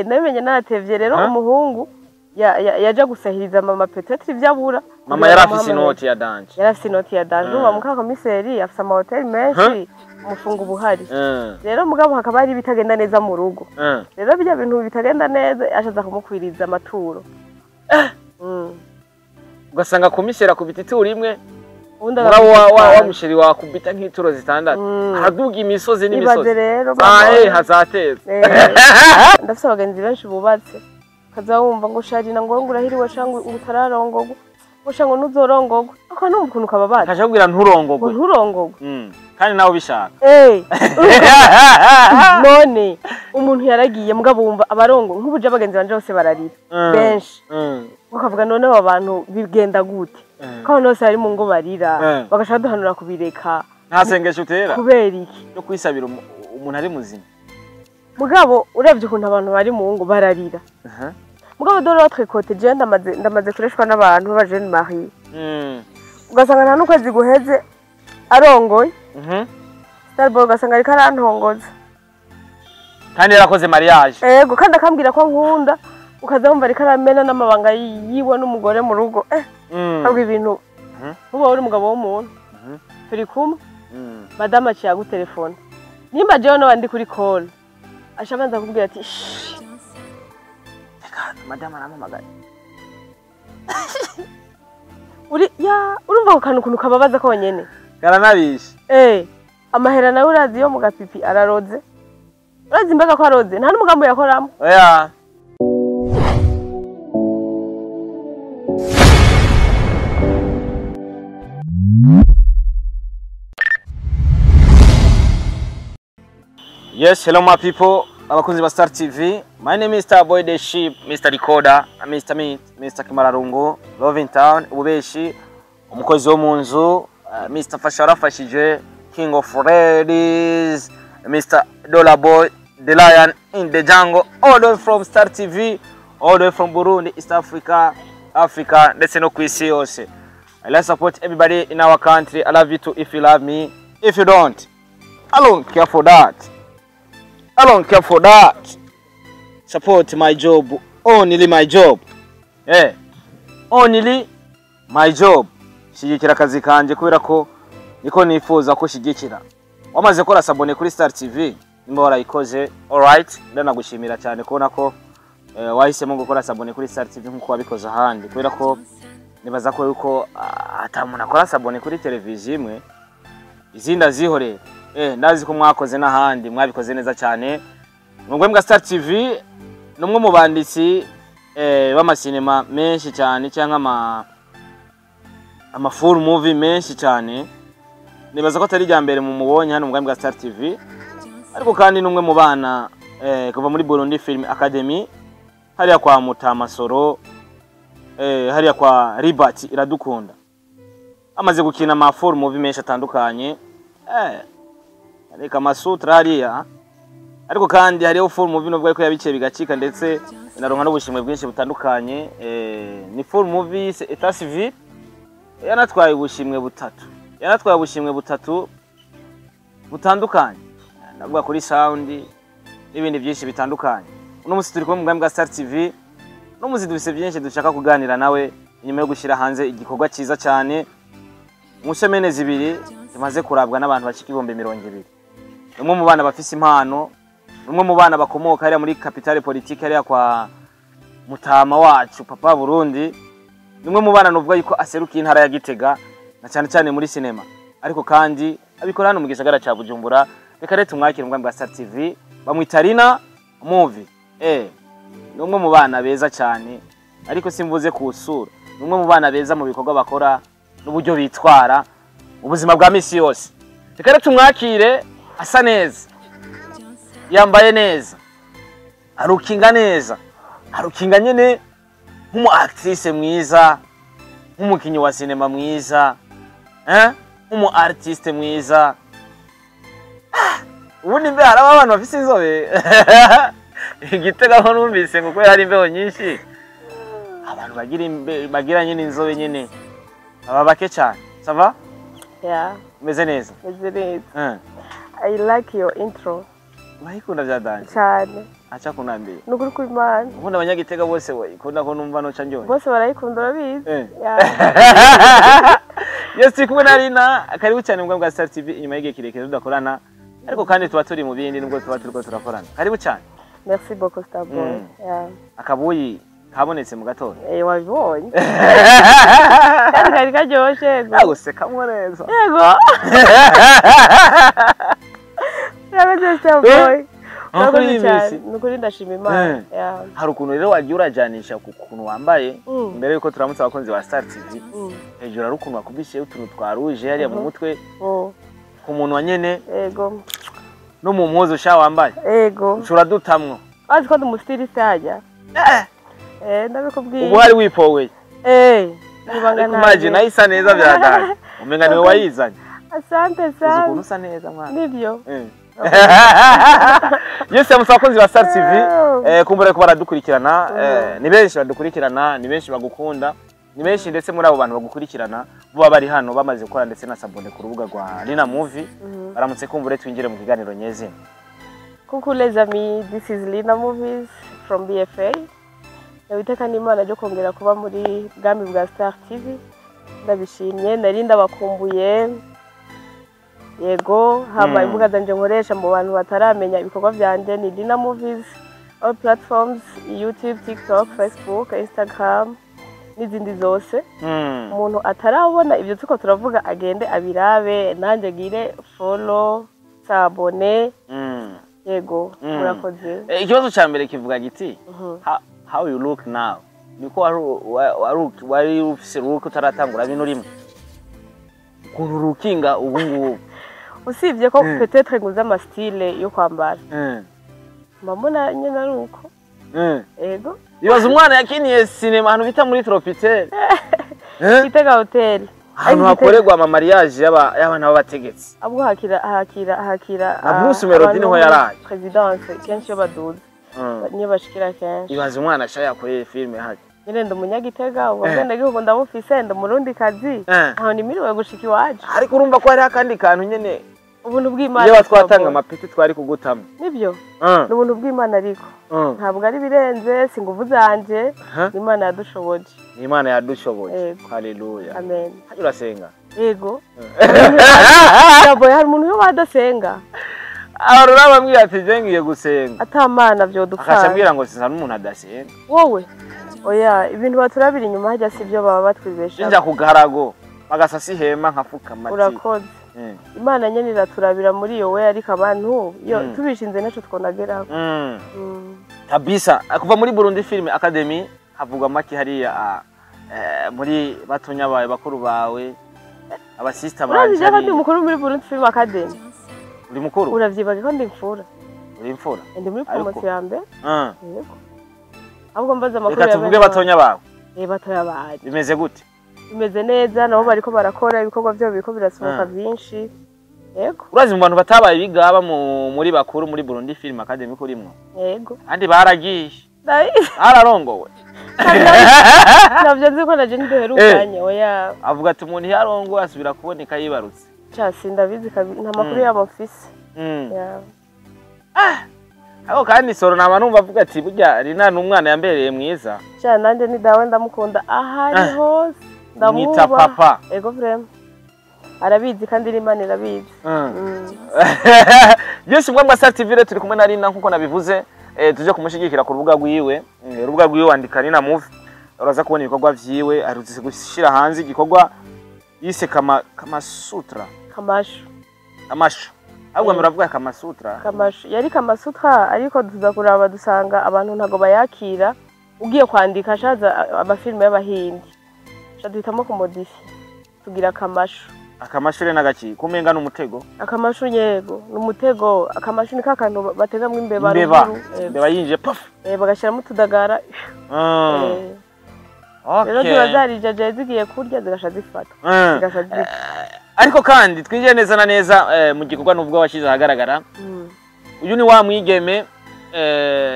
Nabimenye naratevye rero. Umuhungu yaja gusahiriza mama, peut-être ivyo abura. Mama yari afise inoti ya danger. Yari afise inoti ya danger. Urumva muka komiseri afise amahoteli menshi, umufungo uba uhari. Rero mugabo hakaba hari ibitagenda neza mu rugo. Rero bijya bintu bitagenda neza, ashaza kumukwiriza amaturo. Ugasanga komiseri akubita ituro imwe, ubundi murabo wa agakubita wa zitanu. Musheri wakubita nk'ituro zitandatu, haraduga imisozi Ibaze n'imisozi. rero. Zahe hazateza. Ndafise abagenzi benshi bubatse, ukaza wumva ngo sharina ngo urahiriwe, canke ngo utararongogwa, ngo sha ngo ntuzorongogwa, aka numva ukuntu kababaza. Kaje kubwira Ngo nturongogwe. nturongogwe. Kandi nawe ubishaka. None umuntu yaragiye, mugabo wumva abarongo nk'ubuja abagenzi banje bose bararira benshi, ukavuga none aba bantu bigenda gute, ko abantu bose bari mu ngo barira, bagashaka duhanura kubireka. Nta sengesho utera Kubera iki? yo kwisabira umuntu ari muzima? Mugabo uravye ukuntu abantu bari mu ngo bararira. Mugabo de l'autre côté, jewe ndamaze kureshwa n'abantu b'aba jeunes mariés, ugasanga nta n'ukwezi guheze arongoye. Starboy, ugasanga ariko arantongoza. Kandi yarakoze mariage. Ego, kandi akambwira ko nkunda, ukaza wumva ariko aramena n'amabanga yiwe n'umugore mu rugo. Kabwa ibintu nkuba uri umugabo w'umuntu, turi kumwe, madamu aciye agutelefona, nimba jewe noba ndi kuri call, aca abanza kubwira ati: "Shh." Reka madamu arampamagaye. Uri ya urumva ako kantu ukuntu kababaza konyene. Karanabishe. Amahera nawe urazi yo mu gapipi araroze, urazi imbaga ko aroze, nta n'umugambi yakoramo. Oya. Yes, hello my people, abakunzi ba Star TV. My name is Star Boy the Sheep, Mr. Recorder, Mr. Meat, Mr. Kimararungu, Love in Town, Ububeshi, umukozi wo mu nzu, Mr. Fasha warafashije, King of Ladies, Mr. Dollar Boy, The Lion in the Jungle, all the way from Star TV, all the way from Burundi, East Africa, Africa, ndetse no ku isi yose. I like support everybody in our country. I love you too if you love me. If you don't, I don't care for that. I don't care for that. Support my job, only my job. Only my job. Shigikira akazi kanje kubera ko niko nifuza ko shigikira. Wamaze gukora s'abonner kuri Star TV, nimba warayikoze, alright, ndanagushimira cyane kubona ko wahisemo gukora s'abonner kuri Star TV nkuko wabikoze ahandi, kubera ko nibaza ko yuko ata muntu akora s'abonner kuri televiziyo imwe izindi azihorera. Ndazi ko mwakoze n'ahandi, mwabikoze neza cyane. Nubwo mbwa Star TV ni umwe mu banditsi b'amasinema menshi cyane cyangwa ama full movie menshi cyane. Nibaza ko atari irya mbere mu mubonye hano mu bwami bwa Star TV, ariko kandi ni umwe mu bana kuva muri Burundi Film Academy, hariya kwa Mutamasoro, hariya kwa Ribat Iradukunda. Amaze gukina ama full movie menshi atandukanye, areka amasutra hariya, ariko kandi hariho full movie nubwo ariko yabiciye bigacika, ndetse inaronka n'ubushimwe bwinshi butandukanye. Ni full movie État Civil, yanatwaye ubushimwe butatu, yanatwaye ubushimwe butatu butandukanye, ndavuga kuri sound n'ibindi byinshi bitandukanye. Uno munsi turi kumwe mu bwami bwa Star TV. Uno munsi dufise byinshi dushaka kuganira nawe inyuma yo gushyira hanze igikorwa cyiza cyane mu semaine 2 zimaze kurabwa n'abantu bashika 20,000. Ni umwe mu bana bafise impano, ni umwe mu bana bakomoka hariya muri capitale politique, hariya kwa Mutama wacu Papa Burundi. Ni umwe mu bana nuvuga yuko aserukiye intara ya Gitega na cyane cyane muri sinema, ariko kandi abikora hano mu gisagara ca Bujumbura. Reka rero tumwakire mu bwami bwa Star TV. Bamwita Rina Movie. Ni umwe mu bana beza cyane, ariko simvuze ku sura, ni umwe mu bana beza mu bikorwa bakora n'uburyo bitwara mu buzima bwa misi yose. Reka rero tumwakire, asa neza, yambaye neza, arukinga neza, arukinga nyene nk'umu actrice mwiza, nk'umukinyi wa sinema mwiza, nk'umu artiste mwiza. Ubundi mbe haraba abantu bafise inzobe Igitega? Ko numvise ngo kubera hari imbeho nyinshi, abantu bagira bagira nyine inzobe nyine baba bake cyane. Ça va? Yeah. Umeze neza? Meze neza. I like your intro. Urayikunda bya danger? Cyane. Acha kunambira. Nukuri ku Imana. Ukunda abanyagitega bose we, ikunda ko numva no canjyoye. Bose barayikunda urabizi. Yes, turi kumwe na Rina, karibu cyane mu bwa Star TV inyuma y'igihe kirekire tudakorana. Ariko kandi tuba turi mu bindi nubwo tuba turiko turakorana. Karibu cyane. Merci beaucoup Star Boy. Akabuyi kabonetse mu gatondo. Wabibonye. Kandi kari karyoshe. Nagusekamwo neza. Yego. Urakoze Star Boy. Nukuri ndashima Imana. Hari ukuntu rero wagiye urajanisha ku kuntu wambaye mbere yuko turamutse abakunzi ba Star TV. Hejuru ari ukuntu wakubishe utuntu twa rouge hariya mu mutwe. Ku muntu wa nyene. Yego. No mu mpuzu sha wambaye. Yego. Ushura dutamwo. Azi ko ndi umustyliste hajya. Ndabikubwiye. Ubu hari wipoweye. Nibanga nawe. Imagine nayisa neza byadaye. Umenga niwe wayizanye. Asante sana. Ukuntu usa neza mwana. Nibyo. Yes, abakunzi ba Star TV kumbura ko baradukurikirana, ni benshi badukurikirana, ni benshi bagukunda, ni benshi ndetse muri abo bantu bagukurikirana buba bari hano bamaze gukora ndetse na sabone ku rubuga rwa Rina Movie. Baramutse kumbure twinjire mu kiganiro nyezina. Coucou les amis, this is Lina Movies from BFA. Ndabiteka n'Imana ryo kongera kuba muri bwami bwa Star TV. Ndabishimye, nari ndabakumbuye. Yego, haba imbuga zanje nkoresha mu bantu bataramenya ibikorwa byanje ni Lina Movies, all platforms, YouTube, TikTok, Facebook, Instagram n'izindi zose. Umuntu atarabona ibyo tuko turavuga agende abirabe, nanjye gire follow, s'abonner. Yego, murakoze. Ikibazo cya mbere kivuga giti how you look now. Niko wari ufise look utaratangura bino rimwe. Ukuntu rukinga ubu ngubu. Usibye ko peut-être nguza ama style yo kwambara. Mbona nyene ari uko. Yego. Ibaza umwana yakiniye cinema ahantu bita muri Tropitel. Gitega Hotel. Ahantu hakorerwa ama mariage y'abana b'abategetsi. Abwo hakira na Bruce Melody niho yaraje. Presidence kenshi yo baduza. Niyo bashikira kenshi. Ibaza umwana ashaka yakoreye filme haje. Nyene ndi umunyagitega ubwo bwende ndabufise ndi umurundi kazi. Aho nimiriwe gushika iwacu. Ariko urumva ko hari akandi kantu nyene ubuntu bw'Imana. Iyo twatanga amapeti twari kugutama. Nibyo. N'ubuntu bw'Imana ariko. Ntabwo ari birenze singuvu zanje. Imana yadushoboje. Imana yadushoboje. Haleluya. Amen. Urasenga? Yego. Yabo hari umuntu yo badasenga. Arora bamwira ati je ngiye gusenga. Atamana byo dupfa. Akacambwira ngo sinza n'umuntu adasenga. Wowe? Oya, ibintu baturabira inyuma hajya sibyo baba batwibesha. Nja kugarago bagasasi hema nkafuka mati. Urakoze. Imana nyene iraturabira muri iyo we ariko abantu yo tubishinze naco twonageraho. Kabisa. Kuva muri Burundi Film Academy havugwa maki hariya muri batonya bawe bakuru bawe abasista banje. Urazi ndi mukuru muri Burundi Film Academy. Uri mukuru? Uravyibaga ko ndi imfura. Uri imfura? Ndi muri promotion ya mbere. Yego. Ahubwo mbaza amakuru ya. Reka tuvuge batonya bawe. Batonya bawe. Bimeze gute? Bimeze neza nabo bariko barakora ibikorwa byabo biriko birasohoka byinshi. Yego. Urazi mu bantu batabaye bigaba muri bakuru muri Burundi Film Academy kurimwo. Yego. Andi baragiye. Ararongowe. Navyo nzi ko naje ntiduherukanye oya. Avuga ati umuntu yarongowe asubira kuboneka yibarutse. Cha sindabizi nta makuru yabo mfise. Aho kandi soro naba numva avuga ati burya Rina n'umwana yambereye mwiza. Cha nanje ni dawe ndamukunda ahari hose. Ndamwita papa. Ego vraiment. Arabizi kandi n'Imana irabizi. Yesu bwa Star TV turi kumwe na Rina nkuko nabivuze, tuje kumushigikira ku rubuga rwiwe. Urubuga rwiwe wandika Rina Movie. Uraza kubona ibikorwa vyiwe, arutse gushira hanze igikorwa yise Kama Sutra. Kamashu. Kamashu. Ahubwo muravuga Kama Sutra. Kamashu. Yari Kama Sutra ariko tuza kuraba dusanga abantu ntago bayakira. Ugiye kwandika shaza amafilme y'abahindi. Duhitamo kumodify tugira akamashu. Akamashu rero nagaki kumenga n'umutego. Akamashu yego n'umutego. Akamashu ni kakantu bategamwe imbeba ruguru. Imbeba yinje paf. Bagashiramo utudagara. Okay. Rero ziba zarijajaye zigiye kurya zigasha zifata. Zigasha zifata. Ariko kandi twinjiye neza na neza mu gikorwa nubwo washize ahagaragara. Uyu ni wa mwigeme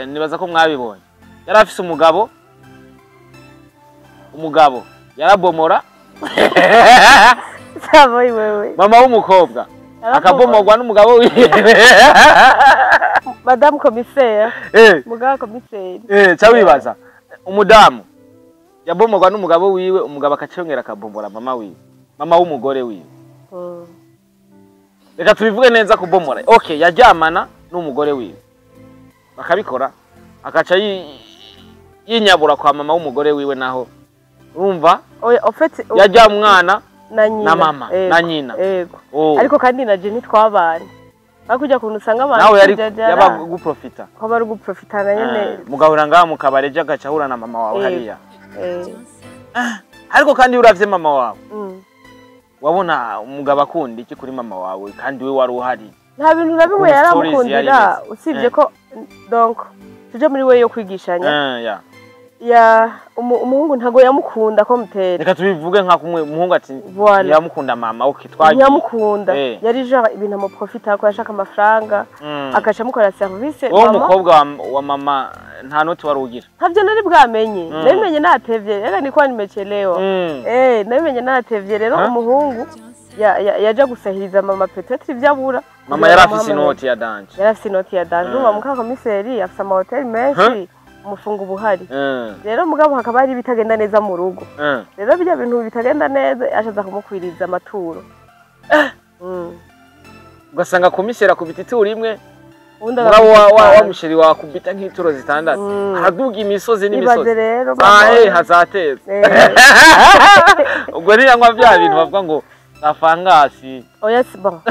nibaza ko mwabibonye. Yari afise umugabo. Umugabo yarabomora. Savoy wewe. Mama w'umukobwa Akabomogwa n'umugabo wiwe. Madame commissaire. Mugabo commissaire. Ca wibaza umudamu yabomogwa n'umugabo wiwe, umugabo akacongera akabombora mama wiwe, mama w'umugore wiwe. Reka tubivuge neza kubomora. Okay, yaryamana n'umugore wiwe bakabikora, akaca yinyabura kwa mama w'umugore wiwe, naho urumva yajya mwana na nyina na mama na nyina. Yego. Ariko kandi na je ntitwabana. Bakujya kuntu usanga abantu nawe yari yabaguprofita. Ko bari guprofita na nyene. Mugahura ngaha mu kabare je agaca ahura na mama wawe hariya. Ariko kandi uravye mama wawe. Wabona umugabo akunda iki kuri mama wawe kandi we wari uhari? Nta bintu na bimwe yaramukundira usibye ko donc tuje muri we yo kwigishanya. Ya umuhungu ntago yamukunda ko mutera. Reka tubivuge nka kumwe umuhungu ati yamukunda mama, okay twagiye. Yamukunda. Yari genre ibintu amuprofita ko yashaka amafaranga, akaca amukora service mama. Uwo mukobwa wa mama nta noti wari ugira. Ntavyo nari bwamenye. Nabimenye natevye, reka niko nimechelewa. Nabimenye natevye rero umuhungu yaja gusahiriza mama peut-être ivyabura. Mama yarafise inoti ya danje. Yarafise inoti ya danje. Urumva muka komiseri afise ama hotel menshi. Umufungo buhari. Rero mugabo hakaba hari bitagenda neza mu rugo. Rero bijya bintu bitagenda neza ashaza kumukwiriza amaturo. Ugasanga komisera kubita ituro imwe, mugabo wa musheri wa kubita nk'ituro zitandatu. Haraduga imisozi n'imisozi. Ahe hazateza. Ubwo ntiyanywa bya bintu bavuga ngo afangasi. Oya si bon.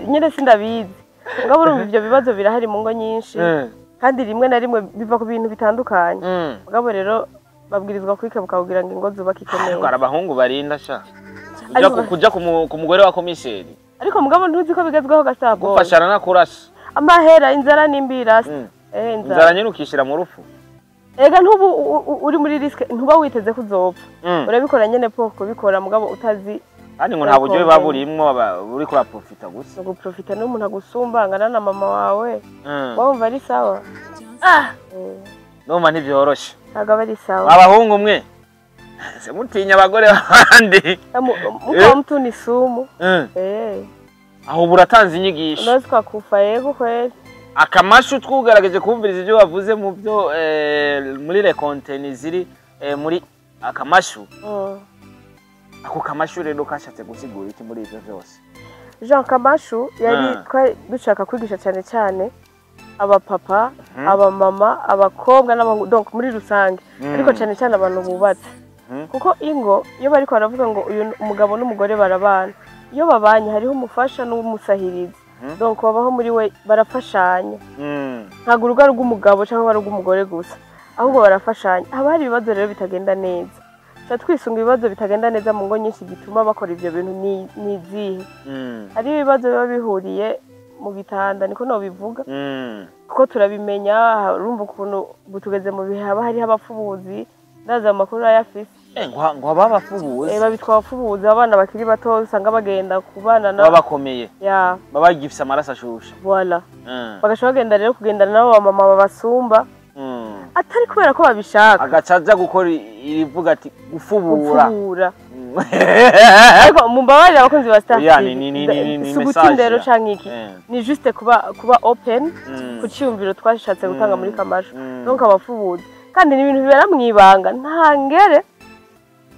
Nyine sindabizi. Mugabo urumva ivyo bibazo birahari mu ngo nyinshi. Kandi rimwe na rimwe biva ku bintu bitandukanye. Mugabo rero babwirizwa kwikebuka kugira ngo ingo zubakike neza. Ariko abahungu barinda sha. Kuja ku mugore wa komiseri. Ariko mugabo ntuzi ko bigezweho gasabo. Gufashana na kurasha. Amahera inzara n'imbira. Inzara nyine ukishira mu rufu. Ega ntubu uri muri risk ntuba witeze kuzopfa. Urabikora nyene po kubikora mugabo utazi. Kandi ngo nta buryo baburimwo uri kura profita gusa. Guprofita n'umuntu agusumba angana na mama wawe. Wumva ari sawa? Noma ntivyoroshe. Ntago ari sawa. Abahungu mwe se mutinya abagore bandi. Muko mtu ni sumu. Aho buratanze inyigisho. Unaweza kufa yego kweli. Akamashu twugarageje kumviriza ibyo bavuze mu byo muri le content ziri muri akamashu. Ako kamashu rero kashatse gusigura iki muri ivyo vyose? Jean Kamashu yari twari dushaka kwigisha cyane cyane abapapa, abamama, abakobwa n'abahungu donc muri rusange, ariko cyane cyane abantu bubatse. Kuko ingo iyo bariko baravuga ngo uyu umugabo n'umugore barabana, iyo babanye hariho umufasha n'umusahirizi. Donc babaho muri we barafashanya. Ntago urugo rw'umugabo cyangwa rw'umugore gusa, ahubwo barafashanya. Haba hari ibibazo rero bitagenda neza. Twisunga ibibazo bitagenda neza mu ngo nyinshi gituma bakora ivyo bintu ni izihe. Hari ibibazo biba bihuriye mu bitanda niko no bivuga. Kuko turabimenya urumva ukuntu butugeze mu bihe haba hariho abapfubuzi, ndaza amakuru ayafise. Ngo haba abafubuzi. Babitwa abafubuzi abana bakiri bato usanga bagenda kubana na babakomeye. Baba bagifise amaraso ashushe. Voilà. Bagashobora bagenda rero kugendana nabo mama babasumba. Atari kubera ko babishaka. Agacaza gukora irivuga ati gufubura. Ariko mumbabarira abakunzi ba Star TV. Ni message. Rero canke iki. Ni juste kuba open ku cyumviro twashatse gutanga muri Kamashu. Donc abafubuzi. Kandi ni ibintu bibera mwibanga nta ngere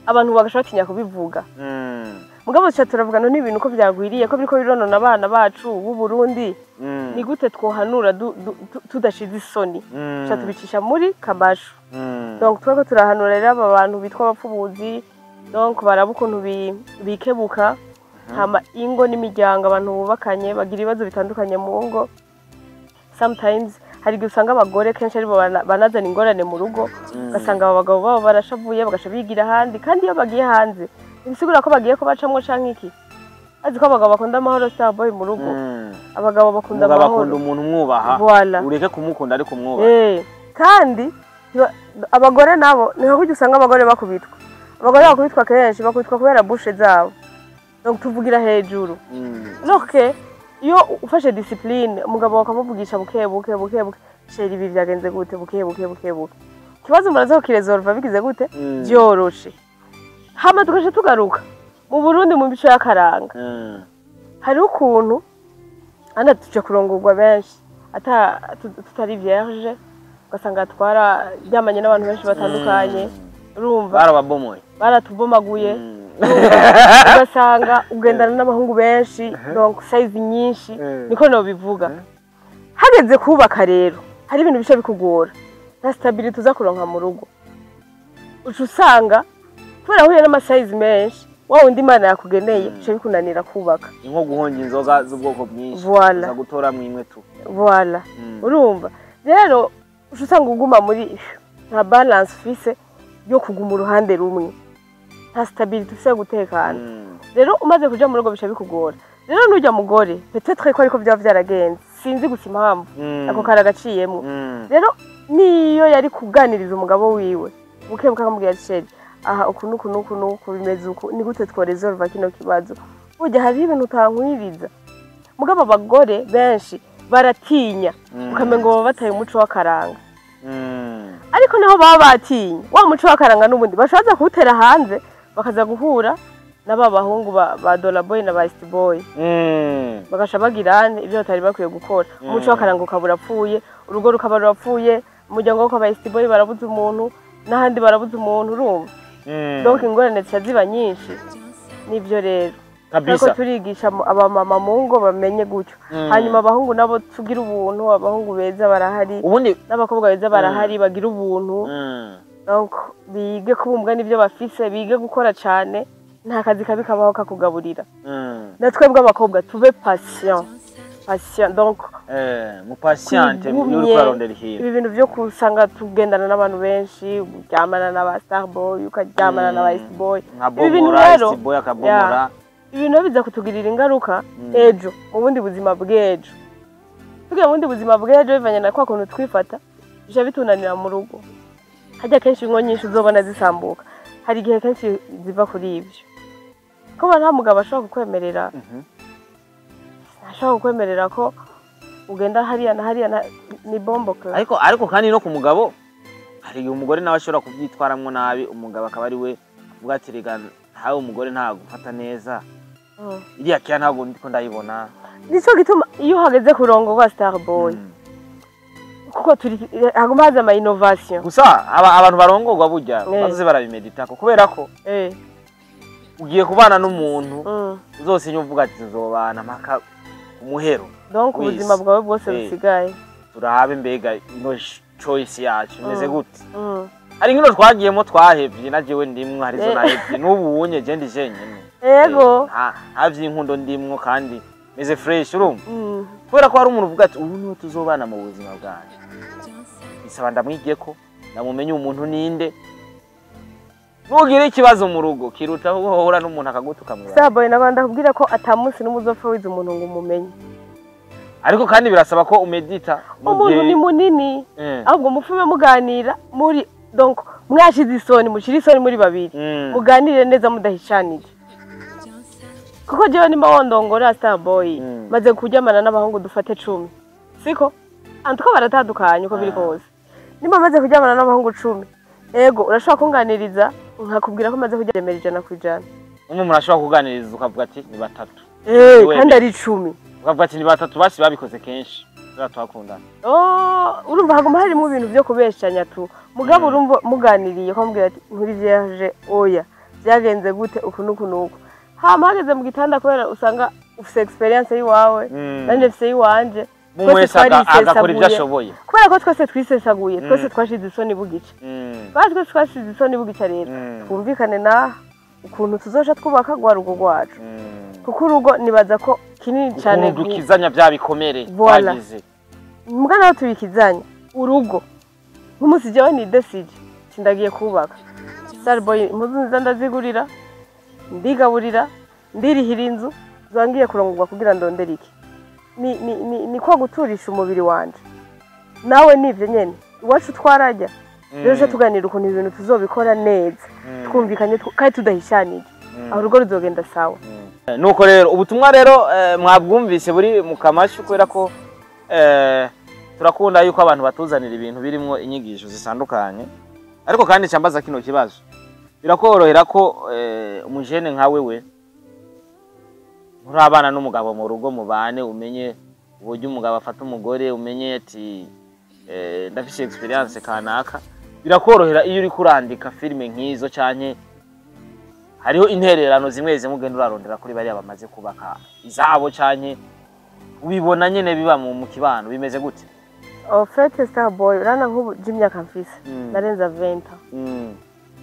abantu bagashobora tinya kubivuga. Mugabo cyo turavuga no n'ibintu ko byagwiriye ko biriko bironona abana bacu b'u Burundi. Ni gute twohanura tudashize isoni. Cyo tubicisha muri Kamashu. Donc twako turahanura rero aba bantu bitwa abapfubuzi, donc baraba ukuntu bikebuka hama ingo n'imiryango abantu bubakanye bagira ibibazo bitandukanye mu ngo. Sometimes hari igihe usanga abagore kenshi aribo banazana ingorane mu rugo, ugasanga abagabo babo barashavuye bagasha bigira ahandi, kandi iyo bagiye hanze ntibisigura ko bagiye kubacamwo canke iki. Azi ko abagabo bakunda amahoro Starboy mu rugo. Abagabo bakunda amahoro. Bakunda umuntu umwubaha. Ureke kumukunda ariko umwubaha. Kandi abagore nabo ni nka kurya usanga abagore bakubitwa. Abagore bakubitwa kenshi bakubitwa kubera bushe zabo. Donc tuvugira hejuru. Donc iyo ufashe discipline umugabo bakamuvugisha buke buke buke buke, sheri ibi byagenze gute buke buke buke buke. Kibazo muraza kukiresolve bigize gute? Byoroshe. Hama tukaje tugaruka mu Burundi mu mico y'akaranga. Hari ukuntu ana tuje kurongorwa benshi ata tutari vierge, ugasanga twararyamanye n'abantu benshi batandukanye, urumva barababomoye, baratubomaguye, ugasanga ugendana n'abahungu benshi, donc size nyinshi, niko nobivuga. Hageze kubaka rero hari ibintu bisha bikugora, nta stability uza kuronka mu rugo, uca usanga kubera ahuye n'amasayizi menshi, wa wundi Imana yakugeneye bica bikunanira kubaka. Ni nko guhonja inzoga z'ubwoko bwinshi, Voilà. uza gutoramwo imwe tu. Voilà. Urumva rero uca usanga uguma muri nta balance ufise yo kuguma uruhande rumwe, nta stability ufise yo gutekana. Rero umaze kuja mu rugo bica bikugora. Rero nujya mugore peut-être ko ariko vyaba vyaragenze, sinzi gusa impamvu ako karagaciyemwo. Rero niyo yari kuganiriza umugabo wiwe buke buke, akamubwira ati: "Chéri, aha uku nuku nuku nuku bimeze uku, ni gute tworesolva kino kibazo? Burya hariho ibintu utankwiriza." Mugabo abagore benshi baratinya, ukamengo baba bataye umuco w'akaranga. Ariko naho baba batinya wa muco w'akaranga, n'ubundi bashaza kuwutera hanze, bakaza guhura na ba bahungu ba Dollar Boy na ba East Boy, bagasha bagirane ibyo batari bakwiye gukora. Umuco w'akaranga ukaba urapfuye, urugo rukaba rurapfuye, umuryango wo kwa ba East Boy barabuze umuntu, n'ahandi barabuze umuntu, urumva? Donc ingorane zica ziba nyinshi. Nibyo rero Kabisa. Turiko turigisha abamama mu ngo bamenye gutyo. Hanyuma abahungu nabo tugira ubuntu, abahungu beza barahari, ubundi n'abakobwa beza barahari, bagira ubuntu. Donc bige kubumbwa n'ibyo bafise, bige gukora cane, nta kazi kabi kabaho kakugaburira. Na twebwe abakobwa tube patient, patient, donc Mu patiente iyo twigumye. uriko urarondera ikintu. Ibi bintu byo kusanga tugendana n'abantu benshi, uryamana n'aba star boy, ukaryamana n'aba east boy, ibi bintu Nkabomora rero East Boy akabomora. Ibi bintu biza kutugirira ingaruka ejo mu bundi buzima bw'ejo. Tugiye mu bundi buzima bw'ejo, bivanye na kwa kuntu twifata, bija bitunanira mu rugo. Hajya kenshi ingo nyinshi uzobona zisambuka, hari igihe kenshi ziva kuri ibyo, kuba nta mugabo ashobora kukwemerera, ashobora kukwemerera ko ugenda hariya na hariya ni bombo ke. Ariko kandi no ku mugabo hari igihe umugore nawe ashobora kubyitwaramwo nabi, umugabo akaba ari we avuga ati: "Rega ntawe, umugore ntabwo gufata neza, iriya kiya ntabwo ndiko ndayibona." Nico gituma iyo hageze kurongorwa, star boy, kuko turi haguma haza ama innovation. Gusa abantu barongorwa burya bazoze barabimeditako, kubera ko ugiye kubana n'umuntu uzosinya uvuga ati: "Nzobana mpaka umuhero." Donc Wese. ubuzima bwawe bwose busigaye. Turabe mbega ino choice yacu imeze gute. Hari nkino twagiyemo twahevye, na jewe ndimwo, hari izo nahevye n'ubu wunye je ndi jenyene. Nta vy'inkundo ndimwo kandi meze fresh, urumva? Kubera ko hari umuntu uvuga ati: "Ubu niwe tuzobana mu buzima bwanjye, bisaba ndamwigiye ko ndamumenye umuntu ninde." Nugira ikibazo mu rugo kiruta aho uhura n'umuntu akagutuka mu Star boy, nabanda kubwira ko ata munsi n'umwe uzopfa wize umuntu ngo umumenye. Ariko kandi birasaba ko umedita mu Umuntu ni munini. Ahubwo mupfume muganira muri, donc mwashize isoni, mushire isoni muri babiri, muganire neza mudahishanije, kuko jewe nimba wondongora, star boy, maze kuryamana n'abahungu dufate 10, siko antuko baratandukanye uko biri kose, nimba maze kuryamana n'abahungu 10, ego urashobora kunganiriza nkakubwira ko maze kuryamana 100%. Umwe umuntu ashobora kuganiriza ukavuga ati: "Ni batatu." Kandi ari 10. Ukavuga ati: "Ni batatu basi babikoze kenshi turiya twakundana." Oh, urumva haguma harimo ibintu byo kubeshanya tu, mugabo urumva muganiriye ko mubwira ati: "Nturi vierge, oya, byagenze gute uku n'uku n'uku?" Hama hageze mu gitanda, kubera usanga ufise experience yiwawe, nanjye mfise yiwanje, umwe twese wese agakora ibyo twarisesaguye. ashoboye. Kubera ko twese twisesaguye, twese twashize isoni bugica. Kubera twese twashize isoni bugica rero, twumvikane na ukuntu tuzoca twubaka rwa rugo rwacu, kuko urugo nibaza ko kinini cyane ukuntu dukizanya bya bikomere Voilà. twagize. Mbwa naho tubikizanya urugo, nk'umunsi jewe ni desije sindagiye kubaka, Starboy, impuzu nziza ndazigurira, ndigaburira, ndirihira inzu, zangiye kurongorwa kugira ndondere iki? Ni kwa guturisha umubiri wanje. Nawe nivyo nyene, iwacu twarajya rero, tuca tuganira ukuntu ibintu tuzobikora neza, twumvikanye kandi tudahishanije, aho urugo ruzogenda sawa. Nuko rero ubutumwa rero mwabwumvise buri mu kamashu, kubera ko turakunda yuko abantu batuzanira ibintu birimwo inyigisho zitandukanye. Ariko kandi cambaza kino kibazo: birakorohera ko umujene nka wewe Nturabana n'umugabo mu rugo, mubane, umenye uburyo umugabo afata umugore, umenye ati ndafise experience kanaka, birakorohera iyo uriko urandika filime nk'izo, canke hariho intererano zimwe zimwe ugenda urarondera kuri bariya bamaze kubaka izabo, canke ubibona nyene biba mu kibano, bimeze gute? En fait, Starboy, urana nk'ubu j'imyaka mfise narenza 20.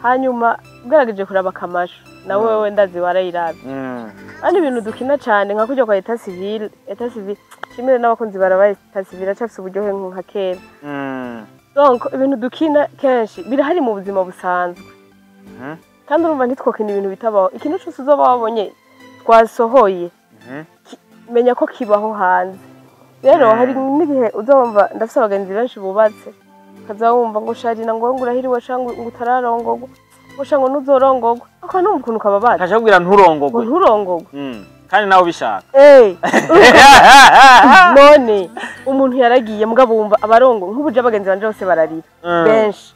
Hanyuma ugerageje kuraba akamashu nawe, wewe ndazi warayirabye. Kandi ibintu dukina cyane nka kujya kwa état civil, état civil shimire n'abakunzi barabaye, état civil acafise uburyohe nka kera. Donc ibintu dukina kenshi birahari mu buzima busanzwe. Kandi urumva ntitwokina ibintu bitabaho. Ikintu cyose uzoba wabonye twasohoye, menya ko kibaho hanze. Rero hari n'igihe uzumva, ndafise abagenzi benshi bubatse, ukaza wumva ngo sharina ngo urahiriwe, canke ngo utararongogwa, ngo sha ngo ntuzorongogwa, ako numva ukuntu kababaza. Kaje kubwira ngo nturongogwe. Nturongogwe. Kandi nawe ubishaka. None umuntu yaragiye, mugabo wumva abarongo nk'ubu je abagenzi banje bose bararira benshi,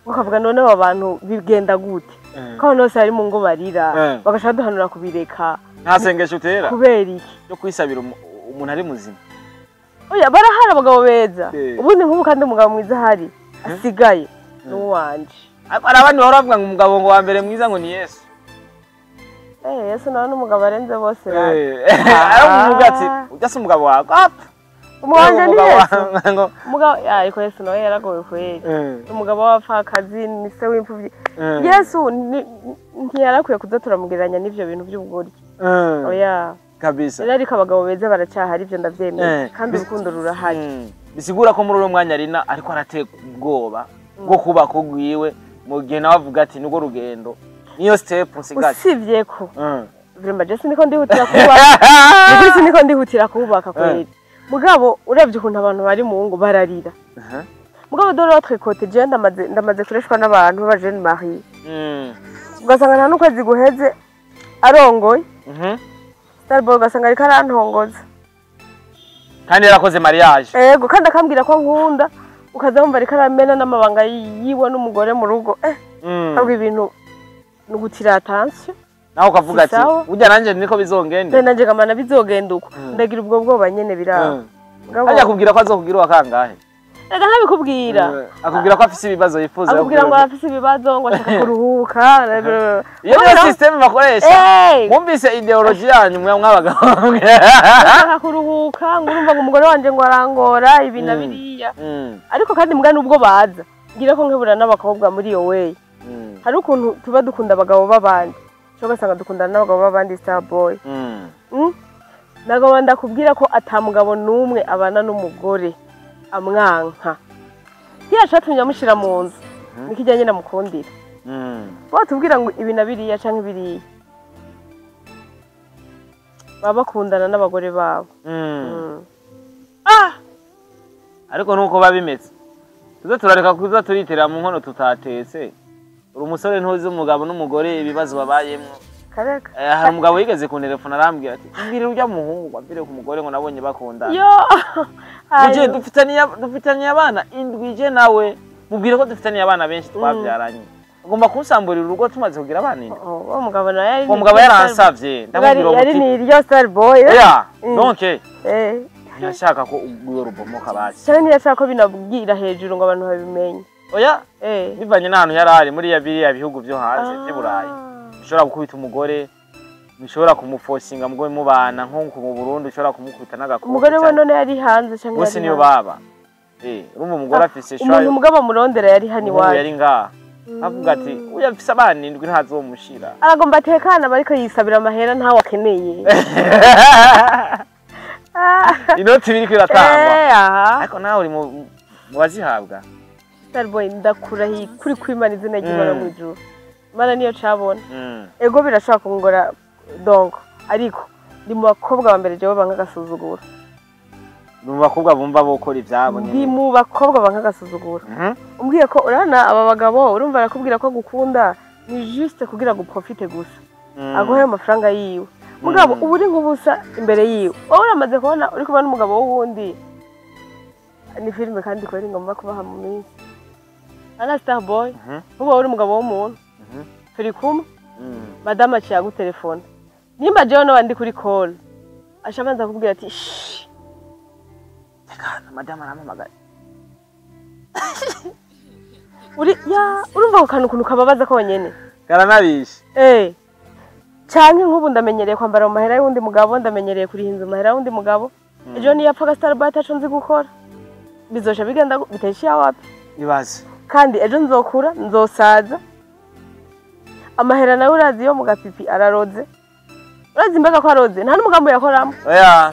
ukavuga none aba bantu bigenda gute, ko abantu bose bari mu ngo barira, bagashaka duhanura kubireka. Nta sengesho utera Kubera iki? yo kwisabira umuntu ari muzima? Oya, barahari abagabo beza. Ubundi nk'ubu kandi umugabo mwiza ahari asigaye ni uwanje. Ariko hari abandi bahora bavuga ngo umugabo ngo wa mbere mwiza ngo ni Yesu. Eh, Yesu nawe n'umugabo arenze bose rero. Aravuga ati ujya si umugabo wawe apfa. Umugabo wanje ni Umugabo Yesu. Umugabo Umugabo, ariko Yesu nawe yaragowe kweli. Umugabo w'abapfakazi, ni se w'imfuvyi. Yesu ntiyarakwiye kuza turamugereranya n'ivyo bintu vy'ubugoryi. Oya. Kabisa. Rero ariko abagabo beza baracyahari, ivyo ndavyemeye. Kandi urukundo rurahari. Bisigura ko muri uno mwanya Rina ariko arateka ubwoba bwo kubaka ugwiwe, mu gihe nawe avuga ati nirwo rugendo, niyo step nsigaje. Usibye ko vraiment je siniko ndihutira kubaka. Nukuri siniko ndihutira kubaka kweli. Mugabo uravye ukuntu abantu bari mu ngo bararira. Mugabo de l'autre côté, je ndamaze kureshwa n'abantu b'aba jeunes mariés. Ugasanga nta n'ukwezi guheze arongoye. Starboy, ugasanga ariko arantongoza. Kandi yarakoze mariage. Ego, kandi akambwira ko nkunda, ukaza wumva ariko aramena n'amabanga yiwe n'umugore mu rugo. Ahubwo ibintu ni ugutira attention. Nawe ukavuga ati Si sawa. burya nanjye niko bizongende. Nanje ngamana bizogenda uko. Ndagira ubwo bwoba nyene biraba. Mugabo Ajya kubwira ko azokubwira uwa kangahe? Reka ntabikubwira. Akubwira ko afise ibibazo yifuza. Akubwira ngo afise ibibazo, ngo ashaka kuruhuka. Iyo niyo system bakoresha. Mwumvise idéologie yanyu mwe mw'abagabo. Ashaka kuruhuka, ngo urumva ngo umugore wanje ngo arangora ibi na biriya. Ariko kandi mbwa nubwo baza ngira ko nkebura n'abakobwa muri iyo way. Hari ukuntu tuba dukunda abagabo b'abandi, cyo ugasanga dukundana n'abagabo b'abandi, Starboy. Nagomba ndakubwira ko ata mugabo n'umwe abana n'umugore amwanka. Kiriya catumye amushyira mu nzu nikijyanye namukundira. Watubwira ngo ibi na biriya canke biriya, baba bakundana n'abagore babo. Ariko nuko biba bimeze, tuze turareka kuza turitera mu nkono tutatetse. Uri umusore, ntuzi umugabo n'umugore ibibazo babayemwo. Kareka. Hari umugabo yigeze kuntelefona arambwira ati mbwira urya muhungu wambwire ku mugore ngo nabonye bakundana. Yo. Mujye dufitaniye abana indwi, je nawe mubwire ko dufitaniye abana benshi twabyaranye, agomba kunsamburira urugo tumaze kugira abana indwi. Oh, uwo mugabo nawe yari Uwo mugabo yaransavye, ndamubwira uwo yari muti ni iryo Starboy. Oya. Donc ntiyashaka ko urwo rubomoka basi. Cyane, ntiyashaka ko binabwira hejuru ngo abantu babimenye. Oya, bivanye n'ahantu yari ari muri ya biriya bihugu byo hanze by'i Burayi, ushobora gukubita umugore, ntushobora kumufosinga ngo mubana nko mu Burundi ushobora kumukubita n'agakofi. Umugore we none yari hanze canke Bose yari niyo hanze? baba, urumva umugore afise Umuntu mugabo amurondera yari hano umuhungu iwacu. Yari ngaha, avuga ati uyu afise abana indwi ntazomushira. Aragomba atekana, aba ariko yisabira amahera ntawe akeneye. Inoti biriko iratangwa. Aha. Ariko nawe uri mu bazihabwa. Starboy, ndakurahiye kuri kwimana, izina ry'Imana mu ijuru, Imana niyo cabona. Ego, birashobora kungora donc, ariko ndi mu bakobwa ba mbere jewe banka agasuzuguro. Ni mu bakobwa bumva bokora ivyabo Ndi nyene. mu bakobwa banka agasuzuguro. Umbwiye ko urabona aba bagabo, urumva arakubwira ko agukunda, ni juste kugira ngo uprofite gusa, aguhe amafaranga yiwe. Mugabo uba uri nk'ubusa imbere yiwe. Wowe uramaze kubona uri kumwe n'umugabo w'uwundi, ni filime kandi kubera ingomba kubaha mu minsi ana Starboy. Uba uri umugabo w'umuntu, turi kumwe, madamu aciye agutelefona. Nimba jewe noba ndi kuri call, ashabanza kubwira ati: "Shh." Tekana, madamu arampamagaye. Uri ya urumva ako kantu ukuntu kababaza konyene. Karanabishe. Canke nk'ubu ndamenyereye kwambara mu mahera y'uwundi mugabo, ndamenyereye kuriha inzu mu mahera y'uwundi mugabo. Ejo niyapfa agastarboy ataco nzi gukora, bizosha bigenda biteshiya wapi? Ibaze. Kandi ejo nzokura, nzosaza, amahera nawe urazi yo mu gapipi araroze. Urazi imbaga ko aroze, nta n'umugambi yakoramo. Oya.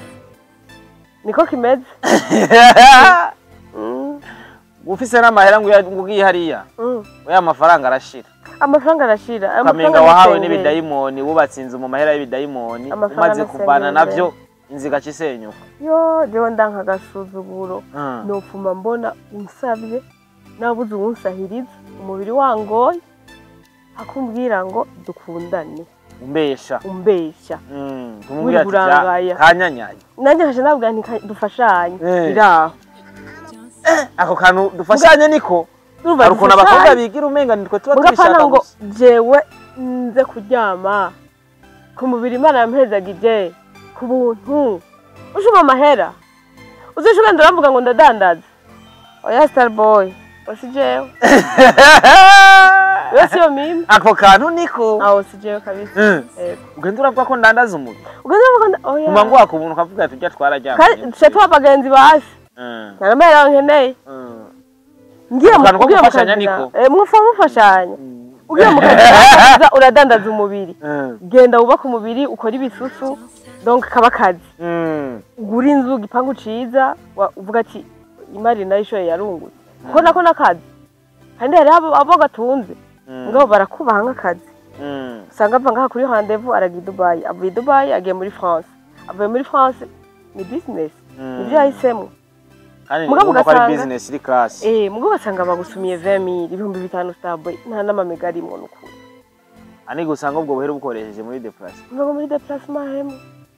Niko kimeze. Ufise n'amahera ngo ugiye hariya, oya, amafaranga arashira. Amafaranga arashira. Ayo ukamenga mafaranga wahawe ntasengeye. N'ibidayimoni, wubatse inzu mu mahera y'ibidayimoni. Amafaranga umaze kuvana ntasengeye. Navyo inzu igaca isenyuka. Yo, jewe ndanka agasuzuguro. Nopfuma mbona unsabye nabuze uwunsahiriza, umubiri wangoye, akumbwira ngo dukundane. Umbesha. Umbeshya. Tumubwira ati Burangaya. Kanyanyanya. Nanjye nkaca nabwira nti dufashanye. Biraho. Ako kantu dufashanye niko Urumva hari ukuntu abakobwa dufashanye. bigira umenga nitwe tuba Mugapana tubishaka ngo gusa. Jewe nze kuryama ku mubiri Imana yampezagije ku buntu, ushuma amahera uzisha ugenda uramvuga ngo ndadandaza. Oya, starboy, osi jewe, oya, siyo mimi. Ako kantu niko. Aho si jewe kabisa. Yego. Ugenda uravuga ko ndandaza umubiri. Ugenda uramvuga oya. Kuma ngo waka umuntu ukavuga ati ujya twararyamanye. Kandi tuca tuba bagenzi basi. Nta n'amahera nkeneye. Ngiye Ako kantu ko ugiye mu gufashanya kazi niko. Mufa mufashanya, ugiye mu kazi urandaza, uradandaza umubiri. Genda wubake umubiri, ukore ibisusu, donc kaba akazi. Ugura inzu, igipangu ciza, uvuga ati imari nayo ishoye yarungutse, kuko nako n'akazi. Kandi hariho abo gatunze, mugabo barakubaha nk'akazi. Usanga ava ngaha kuri rendez-vous aragiye i Dubai, avuye i Dubai agiye muri France, avuye muri France. Ni business, nivyo yahisemo. Kandi Mugabo urumva ko ari ugasanga- business iri class. Mugabo ugasanga bagusumiye 20,000, 5000, starboy, nta n'amamega arimwo nukuri. Anige usanga ubwo buhera bukoresheje muri déplacement. Mugabo muri déplacement hemo.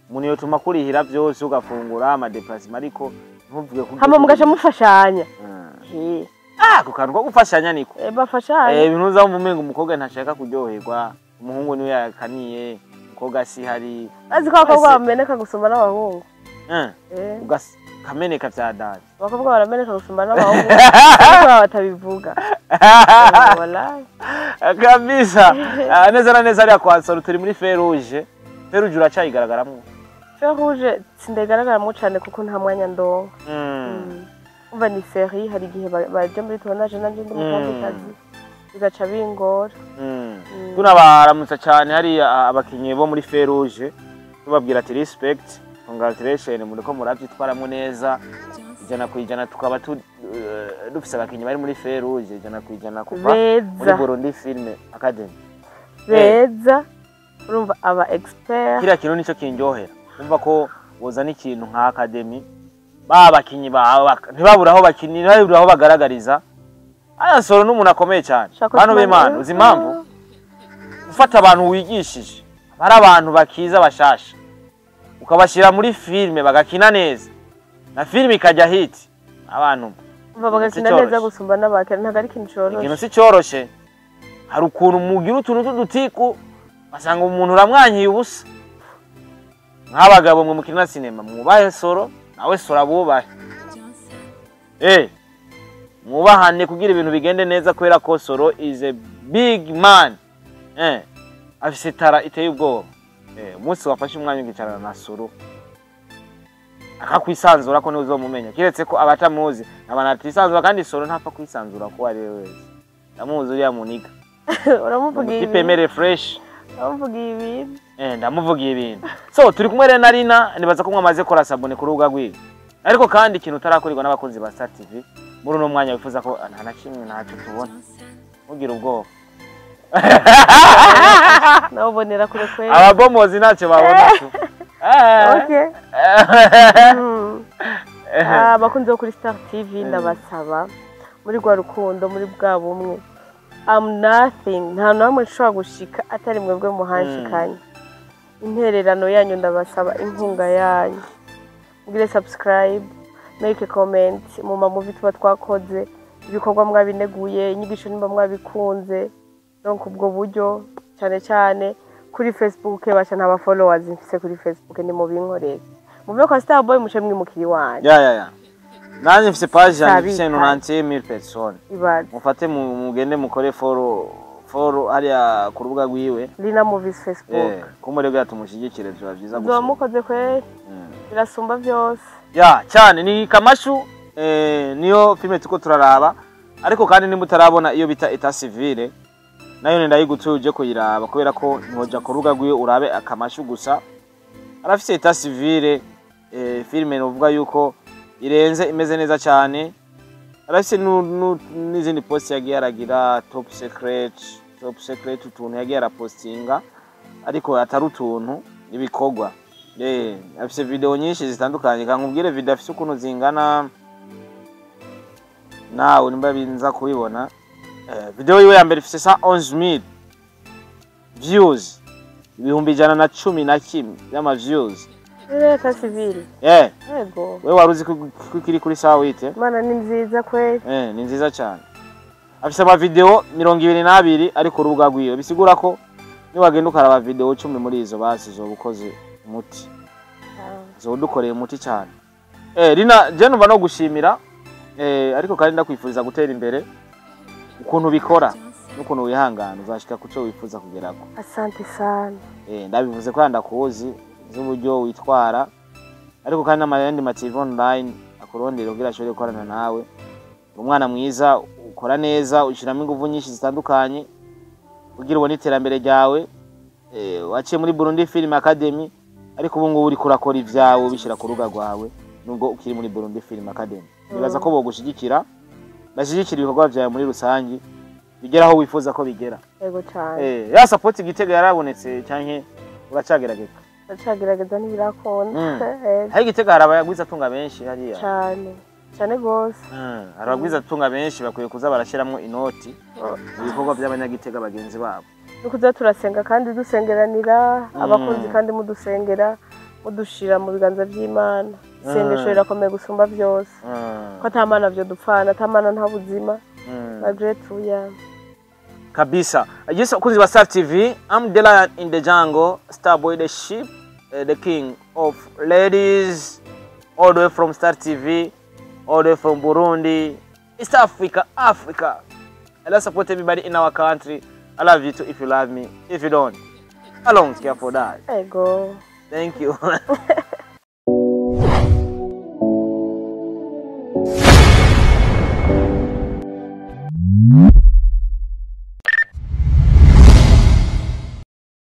Umuntu yotuma kurihira byose, ugafungura ama déplacement, ariko ntuvuge ko Hama mugaca mufashanya. Ah, ako kantu ko gufashanya niko. Bafashanya. Ibintu uzamva umenga umukobwa ntashaka kuryoherwa, umuhungu niwe yakaniye, umukobwa si hari. Azi ko abakobwa Ese- bameneka gusumba n'abahungu. Kameneka vya dani. Abakobwa barameneka gusumba n'abahungu, ariko baba batabivuga. Wallahi. Kabisa. Ah, neza na neza hariya kwa Nsoro turi muri Feruje. Feruje uracayigaragaramwo? Feu rouge sindagaragaramwo cane kuko nta mwanya ndonka. Umva, ni série, hari igihe baje muri tournage nanje ndi mu kandi kazi, bigaca bingora. Tunabaramutsa cyane hariya abakinyi bo muri Feruje, tubabwira ati respect, congratulation, muriko muravyitwaramo neza 100%. Tukaba dufise abakinyi bari muri Feruje 100% kuva muri Beza. Burundi Film Academy. Beza, urumva aba expert. Kiriya kintu nicyo kindyohera, umva ko bozana ikintu nka academy, ba bakinyi bawe ntibabure aho bakinira, ntibabure aho bagaragariza. Aya Nsoro n'umuntu akomeye cyane. Shaka Bantu kumenya- b'Imana, uzi impamvu ufata abantu wigishije, bari abantu bakiza bashasha, ukabashyira muri filime bagakina neza, na filime ikajya hit, abantu Umva, bagakina si neza cyoroshe. gusumba n'abakera, ntabwo ari ikintu Ikintu coroshe. si cyoroshe. Hari ukuntu mugira utuntu tw'udutiku, basanga umuntu uramwankiye ubusa. Nk'abagabo mwe mukina sinema, mwubahe Soro, nawe Soro abubahe. Mwubahane kugira ibintu bigende neza, kubera ko Soro is a big man. Afise tara iteye ubwoba. Umunsi wafashe umwanya ukicarana na Soro akakwisanzura ko niwe uzomumenya, kiretse ko abatamuzi abantu atisanzura. Kandi Soro ntapfa kwisanzura ko ari we wese. Ndamuzi uriya muniga. Uramuvugiye umutipe ibintu. Mere fresh. Uramuvugiye ibintu. Ndamuvugiye ibintu. So turi kumwe rero na Rina, nibaza ko mwamaze kora s'abonner ku rubuga rwiwe. Ariko kandi ikintu utarakorerwa n'abakunzi ba Star TV muri uno mwanya wifuza ko nta na kimwe ntacyo tubona. Ntugire ubwoba. Nawe ubonera kure kwera. Ababomozi ntacyo babona tu. Okay. Abakunzi bo kuri Star TV, ndabasaba muri rwa rukundo, muri bwa bumwe, I'm nothing, nta namwe nshobora gushika atari mwebwe muhanshikanye. Intererano yanyu ndabasaba, inkunga yanyu, mugire subscribe, make a comment mu ma movie tuba twakoze, ibikorwa mwabineguye, inyigisho nimba mwabikunze. Donc ubwo buryo cyane cyane Kuri Facebook basha, nta followers mfise kuri Facebook, ni mubinkorere, muve kwa Starboy muce mwimukiri wanje. Ya, nanjye mfise page yanjye ifise Sabika. 91,000 personnes. Ibaze. Mufate mugende mukore follow, follow hariya ku rubuga rwiwe. Lina Movies Facebook. Kumure bwa tumushyigikire, biba byiza Uzoba gusa. mukoze kweri, birasumba byose. Ya, cyane. Ni Kamashu, niyo filime tuko turaraba, ariko kandi nimba utarabona iyo bita État Civil, nayo ndayigutuye uje kuyiraba, kubera ko ntoja ku rubuga rwiwe urabe Akamashu gusa, arafise État Civil, filime novuga yuko irenze, imeze neza cyane. Arafise n'izindi post yagiye aragira, Top Secret, Top Secret, utuntu yagiye arapostinga, ariko atari utuntu, ibikorwa. Afise video nyinshi zitandukanye. Kankubwire video afise ukuntu zingana, nawe nimba binza kubibona. Video yiwe ya mbere ifise 111,000 views, 111,000 y'ama views. État Civil. Yego. Wewe wari uzi ko ikiri kuri sawa wite? Imana ni nziza kweri. Ni nziza cyane. Afise ama video 22 ari ku rubuga rwiwe, bisigura ko niwagenda ukaraba video 10 muri izo, basi uzoba ukoze umuti, uzoba udukoreye umuti cyane. Rina, je numva no gushimira, ariko kandi ndakwifuriza gutera imbere. Ukuntu bikora n'ukuntu wihangana, uzashika kuco wifuza kugerako. Asante sana. Ndabivuze ko ndakuzi z'uburyo witwara, ariko kandi n'amayandi ma TV online akurondera kugira ashobore gukorana nawe. Umwana mwiza, ukora neza, ushyiramo ingufu nyinshi zitandukanye kugira ubone iterambere ryawe. Waciye muri Burundi Film Academy, ariko ubu ngubu uriko urakora ivyawe, ubishyira ku rubuga rwawe, nubwo ukiri muri Burundi Film Academy. Nibaza ko bogushyigikira, bashyigikira ibikorwa vyawe muri rusangi, bigera aho wifuza ko bigera. Yego cyane. Ya support Gitega yarabonetse canke uracagerageza? Ndacagerageza, ntibirakunda. Yego. Hari Gitega, hari abagwizatunga benshi hariya. Cyane cyane rwose. Hari abagwizatunga benshi bakwiye kuza barashyiramo inoti mu bikorwa by'abanyagitega bagenzi babo. Ni kuza turasenga kandi dusengeranira abakunzi, kandi mudusengera, mudushira mu biganza by'Imana. Isengesho rirakomeye gusumba byose, ko ata Mana byo dupfana, ata Mana nta buzima. Malgré tout, yeah. Kabisa. Yes, bakunzi ba Star TV, I'm the lion in the jungle, Starboy the sheep, the king of ladies, all the way from Star TV, all the way from Burundi, East Africa, Africa. I love support everybody in our country. I love you too if you love me. If you don't, I don't care for that. Ego. Thank you.